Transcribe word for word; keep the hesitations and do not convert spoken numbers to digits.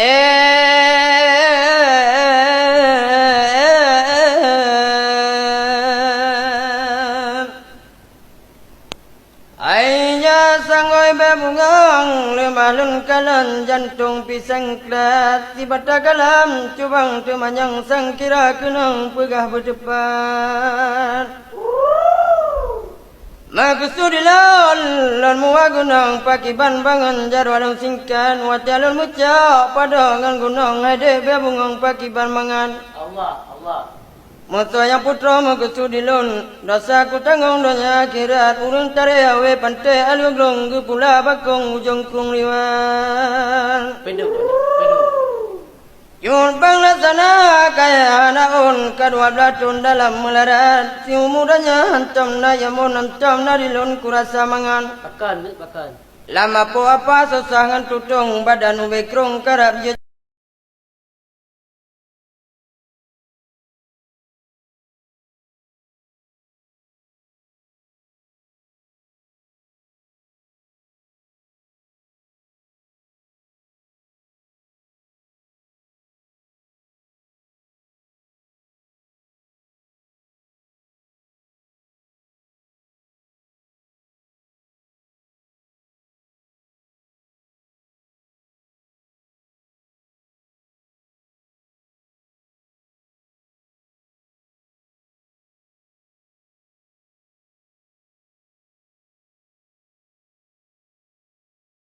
Hai nyan sanggoe bée bungöng, leumah lôn kalon jantông pisang klat, sibata galam cubang teumanyong sangkira keunong peugah beuteupat. Meukeusud lôn, lôn muwa gunong pakiban bangon jaroe lôn singkat, watée lôn meucok padub ngon gunong, hai dek bée bungöng pakiban mangat. Allah, Allah. Meusoe nyang putroe meukeusud lôn, dosa kutanggong donya akhirat, ureuëng tarek awé panté aleueng glong geupula bakong ujong krueng liwan. Peudong, peudong. Jeuet bang laksana kaya hana ôn, ka dua blaih thon dalam meularat, siumu donya hantom na yamun, hantom na dilôn kurasa mangat. Pakon, pakon. Lam apo apa susah ngon tutong, badan ubé krong karab jeuet